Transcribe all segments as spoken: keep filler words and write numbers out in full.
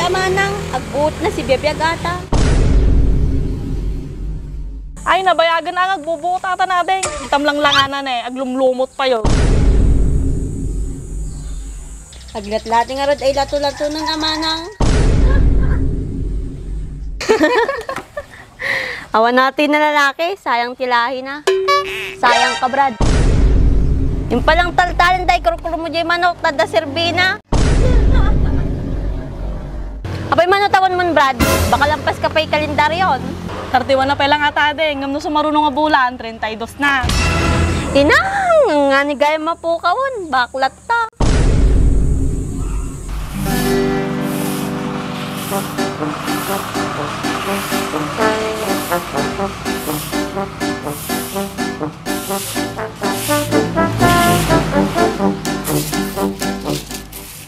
Manang, agbuot na si Biabiag ata. Ay, nabayagen a nga agbubuot ata, Nadeng. Itam lang langanan eh, aglumlumot pa yun. Aglatlating arod ay lato-latonan a manang. Awan natoy na lalaki, sayang ti lahina. Sayang ka, Brad. Yung palang taltalin, tay kurkuro mo jay manok, tadda serbina. Apay mano tawen mon, Brad? Baka lampas ka pay kalendaryon. Thirty-one na pay lang ata, Adeng. Ngem no sumaruno nga bulan, treinta y dos na. Inang! Nga ni gayam mapukawon, baklat ta.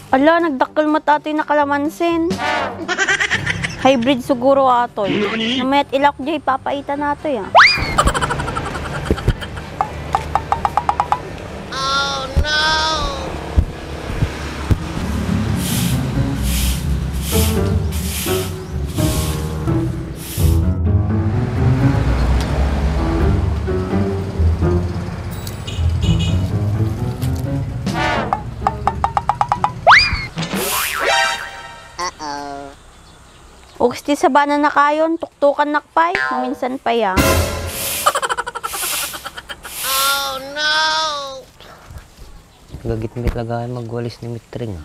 Ala, nagdakkel met atoy nakalamansin. Hybrid siguro atoy. Namayat ilak jay papaitan atoy, ah. Uh-oh. Uks ti sabana na kayon, tuktukan nak pay, maminsan pa ya. Gagit met la gayam magwalis ni Mitring, ah.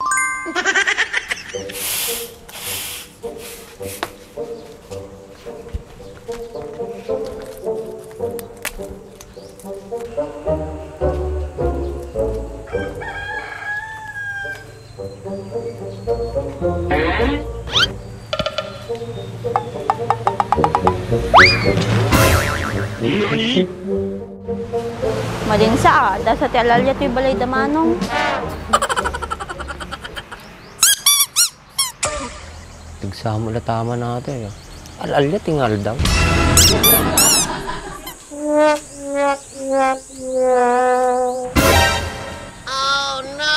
Madinsa, ah. Adda sa ti alalia toy balay da Manong. Tigsamo la tama nato, eh. Alalia ti ngaldaw. Oh, no!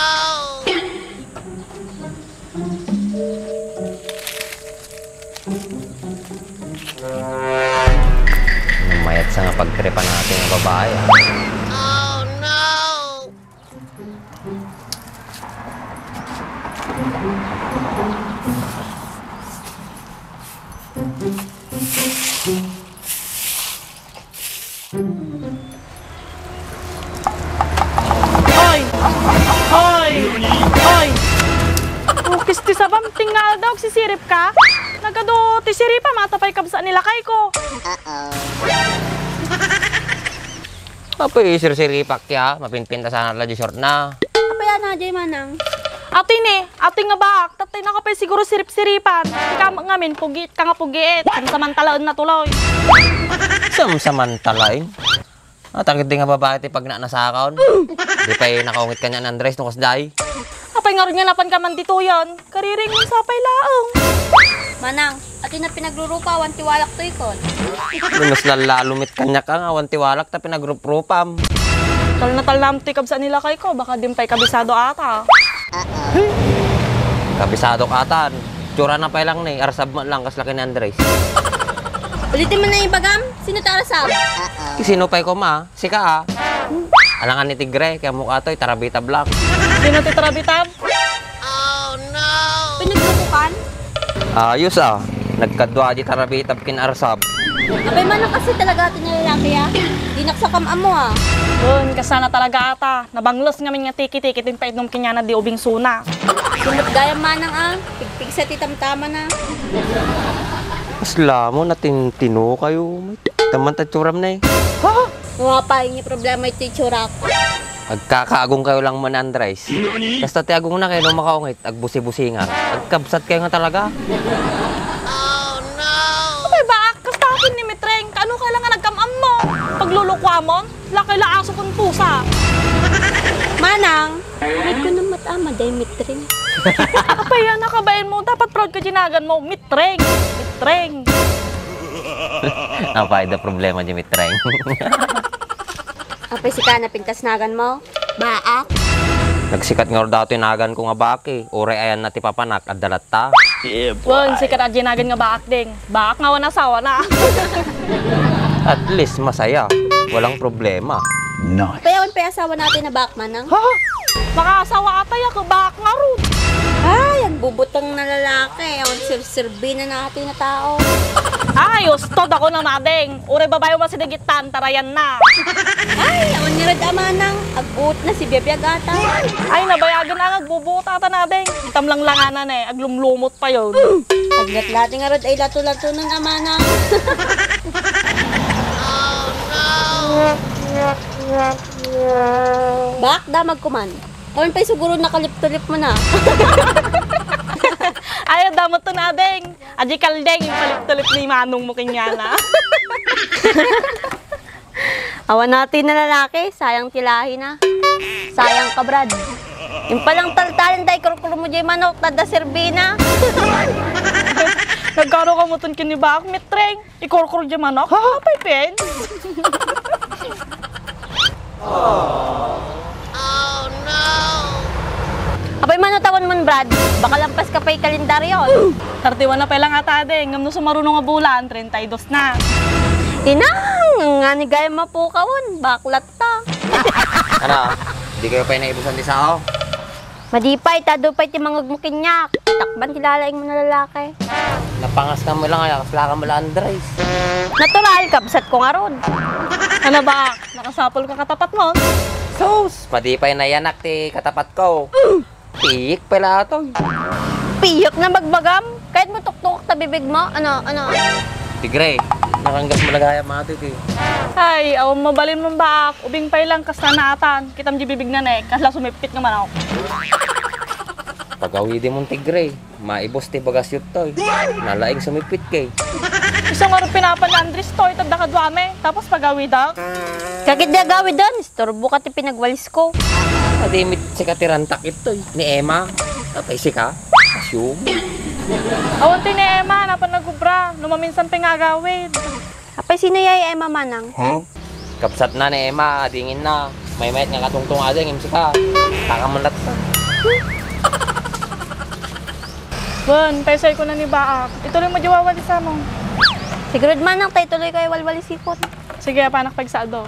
Namayat sa nga pagkripan natin ng babae, ah. Oh, no! Hoy! Hoy! Hoy! Ukis ti sabam, tingal daw, agsisirip ka? Nagadu ti siripam, ata pay kabsat ni lakayko. Apay, sirsiripak ya, mapinpintasan la di short na. Apay, ana, jay manang? Ati ni, ati nga baak, tatay na ka pay siguro sirip-siripan. Ika ngamin, pugiit ka nga pugiit. Samsamantalaen na tuloy. Samsamantalaen? Atakit di nga babae ti pagnanasakon. Di pay nakaungit kanian ni Andres no kasdiay. Apay ngarud nga napan ka man ditoyan? Kariring mo sapay laeng. Manang, ati na pinagrurupa, awan ti walak toy kon. Lumas lallalo met kaniak nga awan ti walak ta pinagruprupam. Talna-talnam ti kabsat ni lakayko, baka dimpay kabisado ata. Kabisado katan. Tsura na pay lang ni, arsab met lang kasla ken ni Andres. Ulitin mo na yung bagam, sino ti arsab? Sino pay koma? Sika, ah. Alangan ni tigre, kaya mukha to, itarabitab lang. Sino ti tarabitab? Oh, no! Pinaglutukan? Ayos, ah. Nagkadua di tarabitab kin arsab. Apay man kasi talaga ati nga lalaki, ah. Di naksakam amo, ah. Yun, kasana talaga ata. Nabanglos ngamin nga tiki-tiki, tin paidnom kinyana di ubingsuna. Simot gayam manang, ah. Pigpigsa ti tamtama na. Mas lamo na tintino kayo. Taman ta tsuram na eh. Ha? Nga pa, ini problema iti itsurak. Agkakaagong kayo lang man, Andres. Basta ti agong na kayo, no makaungit, agbusi-busingar. Agkabsat kayo nga talaga. Apay, baak, kasta akin ni Mitreng. Kaano ka lang nga nagkamam mo? Paglulukwamon? Lakay la aso kun pusa. Manang, ay ko na matama, day Mitreng. Apay, anak, kabain mo. Dapat proud ka, jinagan mo. Mitreng. Mitreng. Apay, da problema di Mitreng. Apay, sika na pintas nagan mo? Baak? Nagsikat nga daw ti nagan ko nga baki. Uray ayan na ti papanak, adda latta. Wen, sika ti ajinagan nga baak, Deng. Baak nga awan asawana. At least, masaya. Walang problema. Nice. Kaya awan pay asawa natin na baak, Manang? Ha? Makaasawa atay, ako baak ngarud. Ay, agbubutang na lalaki. Awan sirsirbina natin na tao. Ay, usto, dako na, Deng. Uray babae, masidigit tan, tarayan na. Ay, awan ngarud a, Manang. Agbuot na si biabiag ata. Ay, nabayagen a nga agbubuot ata, Deng. Itam lang langanan, eh. Aglumlumot pa yun. Aglatlating ngarud ay lato-latonan a, Manang. Baak, damag ko man. Awan pay siguro nakalip-tulip mo na. Ay, damag to, Deng. Adi kaldeng, yung palip-tulip ni Manong mo kanyana. Awan natin na lalaki, sayang ti lahi na. Sayang ka, Brad. Yung palang taltalin tayo, kurkuro mo diay manok, tada serbi na. Nagkaro ka mo ton kinibaak, mitreng. Ikurkuro diay manok? Ha? Apay, pen? Apay, mano taon mon, Brad? Baka lampas ka pay kalendaryo. Thirty-one na pay lang ata, Deng. Ngem no sumaruno nga bulan, treinta y dos na. Inang! Nga ni gayam mapukawon, baklat ta. Ano? Di kayo pay naibusan ti sao? Madipay, ta adu pay ti mangugmukinyak. Takban ti lalaing mo na lalaki. Napangas ka mo lang, ay, kasla ka mo lang, Andres. Natural, kabsat ko ngarud. Ano ba? Nakasapol ka katapat mo? Sus! Madipay na yanak ti katapat ko. Piyek pala atoy. Piyek na magbagam? Kahit mo tuktukak ta bibig mo? Ano, ano? Tigre, nakanggas mo lagayam atoy, ti. Ay, awan mabalin mo baak. Ubing pay lang, kasla naatan. Kitam di bibig na ne, kasla sumipit nga manok. Pagawidi mon, Tigre. Maibus ti bagas yut toy. Nalaing sumipit kay. Isu nga run pinapan ni Andres toy, tadda kaduami. Tapos pagawidak. Kakit di agawiden, isturbo ka ti pinagwalis ko. Adi met sika ti rantak itoy. Ni Emma. Apay sika? Asyum. Awan ti ni Emma, napan nagubra. No maminsan pay nga agawid. Apay, sino yay Emma, Manang? Huh? Kabsat na ni Emma, dingin na. Maymayat nga katungtungada, ngem sika. Taka man latta. Wen, payso ko na ni Baak. Ituloy mo di wawalisam. Sigurado, Manang, ta ituloy ko ay walwalisikon. Sige, apanak pagsaldo.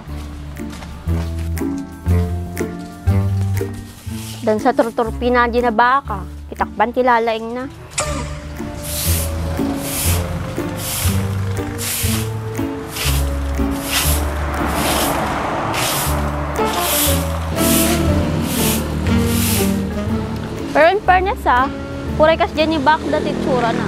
Dan sa turturpina di na baka, kitakban ti lalaing na. Pero in fairness, ah, uray kas Jenny Baak dati itsura na.